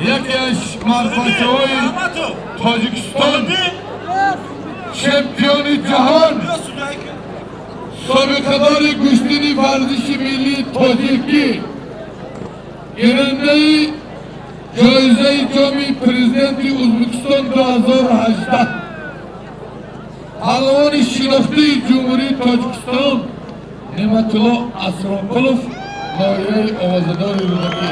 Яке аз мардбачаҳои Тоҷикистон, чемпиони ҷаҳон, собиқадори гӯштини варзиши миллии тоҷикӣ, гирандаи ҷоизаи ҷоми президенти Ӯзбекистон 2018, паҳлавони шинохтии Ҷумҳурии Тоҷикистон Неъматулло Асронқулов, ноҳияи овозадори Рӯдакӣ.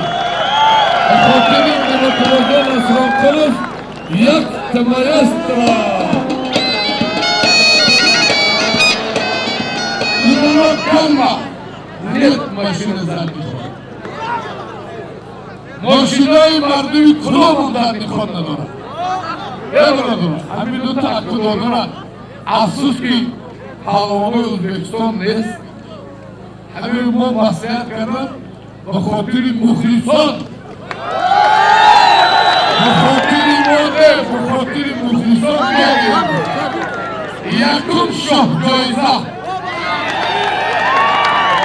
Ба хотири Неъматуллоҷон Асронқулов якта маэстро. Имоно дома нет машина задний ход. Мошинои мардуми клубам задний ход надорад. Е, бародаро, ҳамин дута аку дорад. Афсӯс, ки паҳлавонои Ӯзбекистон нест. Ҳамин мо маслиҳат кардам, ба хотири мухлисон, ба хотири мо не, ба хотири мухлисон биёрем. Якум шоҳҷоиза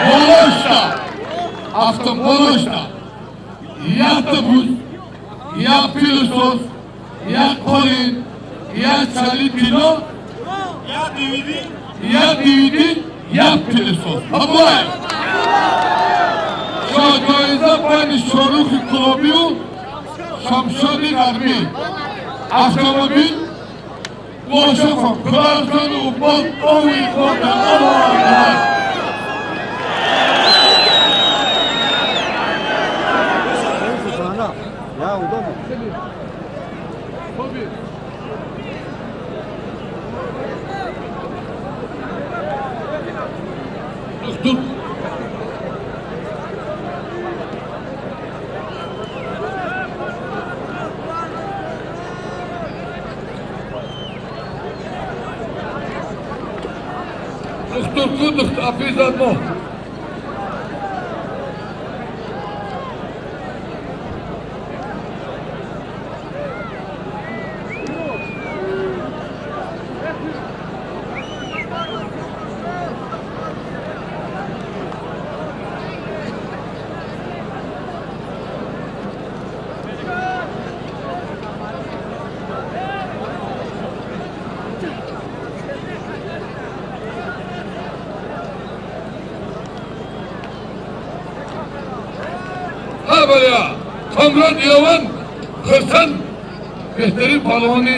болошта автоболошта якта буз, як пылесос, як қолин, як чали тилло, як DVD, як пылесос. Ҳабоем шоҳҷоиза байни Шорухи Кулобию Шамшоди Ғарбӣ автомобил бошафон куларҷону убол ови. Аллоҳу акбар! Я удобно. Dur. Доктор ку, афизад мо. Ҳа, Комрон Иован Хурсанд, беҳтарин паҳлавони.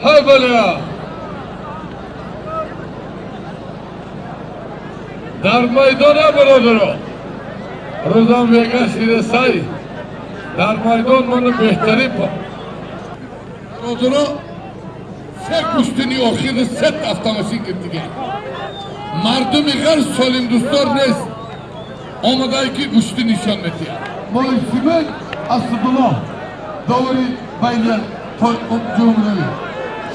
Ҳа, бале, дар майдона, бародаро, рӯзам мега ширасай дар майдон мана беҳтарин бародаро, се гӯштини охири сет автомашин гирдига. Мардуми ғар солимдӯстдор нест, омадае ки гӯштӣ нишон медиҳад. Моисибек Асадуллоҳ, довари байни ҷумҳурӣ,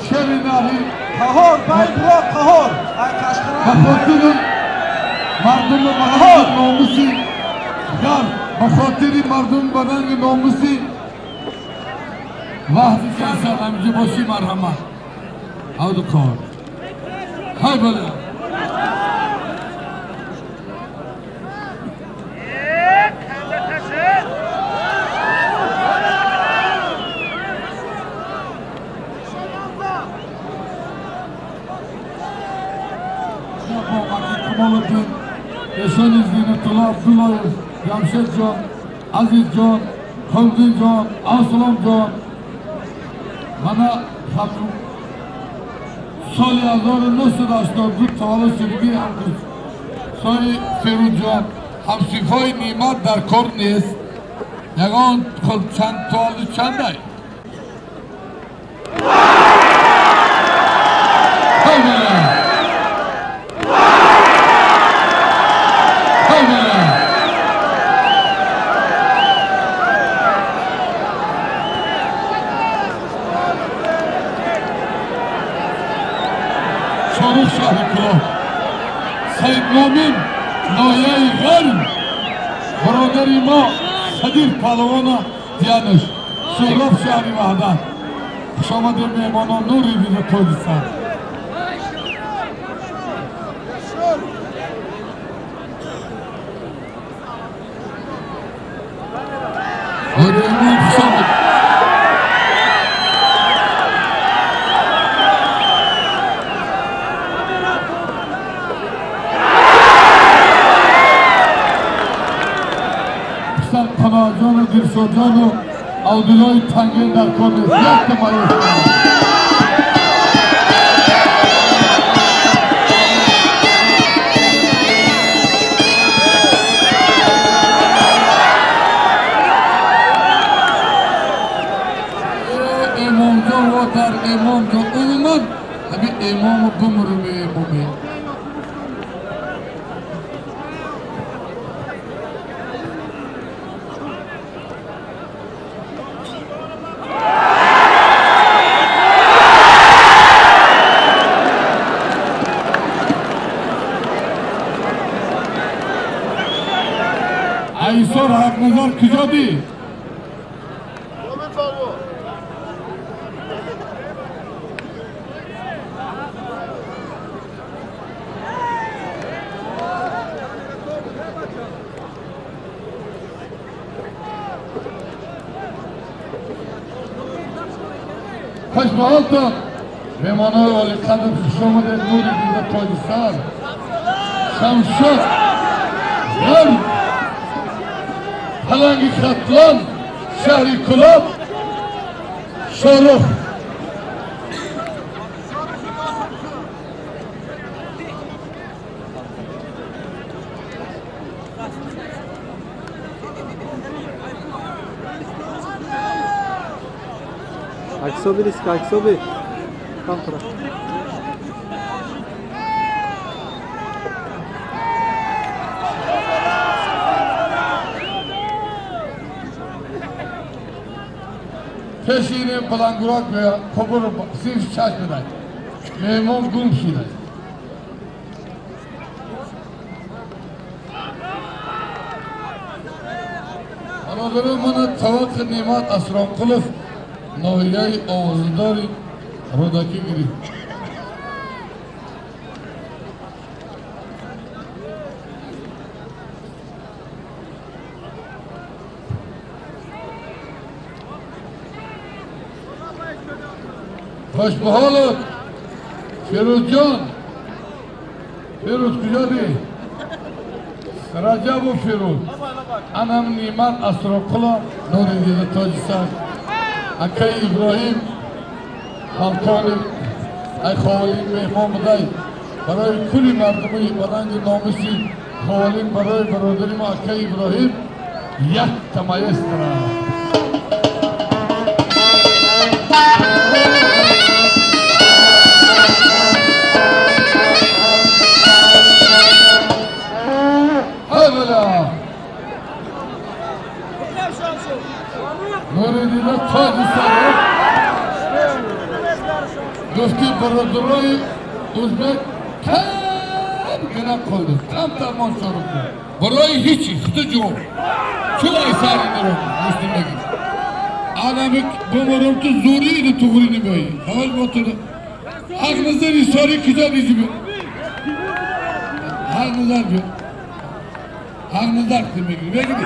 шери нари. Қаҳор, бай бро, Қаҳор. Ай Ба Қашқара. хотири мардуми ба номуси ғар, ба хотири мардуми ба ранги номуси ваҳди ҳамҷи бошӣ, марҳамат, ҳавду кор. Ҳай, бале. Камолиддин, Эшони Зинатулло Абдуллоев, Ҷамшедҷон, Азизҷон, Комзинҷон, Асломҷон. Мана соли 1982 таваллуд шудагӣ ҳамсои Ферузҷон, ҳамсифои Нимат дар кор нест. Ягон чанд таваллуд чандай? Ҳай, бале! Ҳай, бале! Хоруғ, шаҳри Кӯлоб, Саидмомин, ноҳияи Ғарб, бародари мо Садир палвона Диянуш, Суҳроб, шаҳри Ваҳдат. Хушомадед, меҳмонон, нури дида, тоҷи сар. Хушомад. Писар Паноҳҷону Дилшодҷону Абдуллои Тангин дар кор нест. Якта маёш. Эмомҷон во дар эмомҷон, умуман ҳамин эмому бумурум эмоме. Айсор Ҳақназар куҷо дид? Хушбаҳолтон, меҳмонои олиқадр, хушомадед, нури дида, тоҷи сар. Шамшод, Ғарб, Паланги Хатлон, шаҳри Кӯлоб, Шорух. Аксо бирис, аксо би. Там тараф. Пешини балангурак кобур синф чашм бидай. Меҳмон гум шудай. Бародари мана Таваққи Неъмат Асронқулов, ноҳияи овоздори Рӯдакӣ гирифт. Хушбаҳолот, Фирӯзҷон. Фирӯз куҷо дид? Раҷабу Фирӯз. Анам Неъмат Асроқулов, нури дида, тоҷи сар. Акаи Иброҳим, ҳамкори ай Ховалин меҳмон будай. Барои кулли мардуми баланди номуси Ховалин, барои бародари мо акаи Иброҳим якта маэстро. Ҳавала! Нури дида, тоҷи сар. Гуфти бародарои узбек кам гина қолди, камтар мон шорух барои ҳичи худу ҷон чу айсари неро муслим мегир. Анами бумурум ту зури иди туғри небои. Ҳавал мо ту ҳақ назари сори куҷо дизи? Ҳақ назар биё. Ҳақ назар мегири, мегири.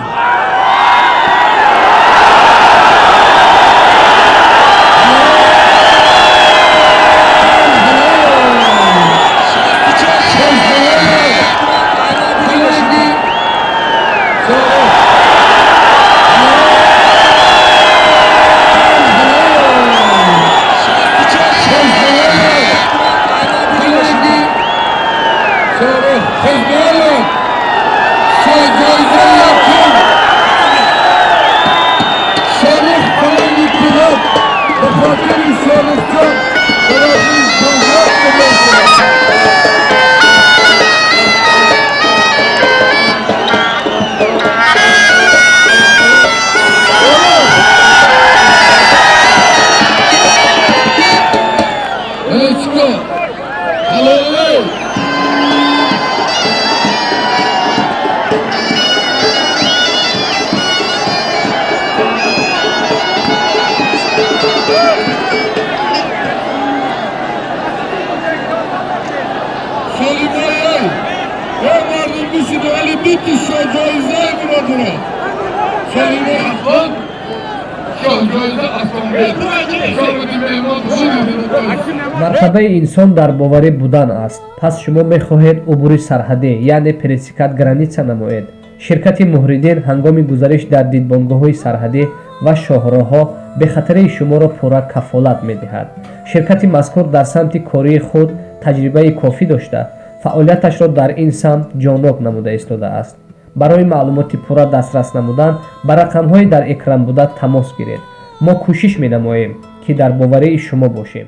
Солимояй, ё мардум бишиду, вале бити шоҳҷоизаи биродаро. Солимой Аслон шоҳҷоиза автомобил. Шоҳиди меҳмон худи. Мартабаи инсон дар боварӣ будан аст. Пас шумо мехоҳед убури сарҳадӣ, яъне пересекать граница намоед. Ширкати Муҳриддин ҳангоми гузариш дар дидбонгоҳҳои сарҳадӣ ва шоҳроҳҳо бехатарии шуморо пурра кафолат медиҳад. Ширкати мазкур дар самти кории худ таҷрибаи кофӣ дошта, фаъолияташро дар ин самт ҷоннок намуда истодааст. Барои маълумоти пурра дастрас намудан ба рақамҳои дар экран буда тамос гиред. Мо кӯшиш менамоем, ки дар боварии шумо бошем.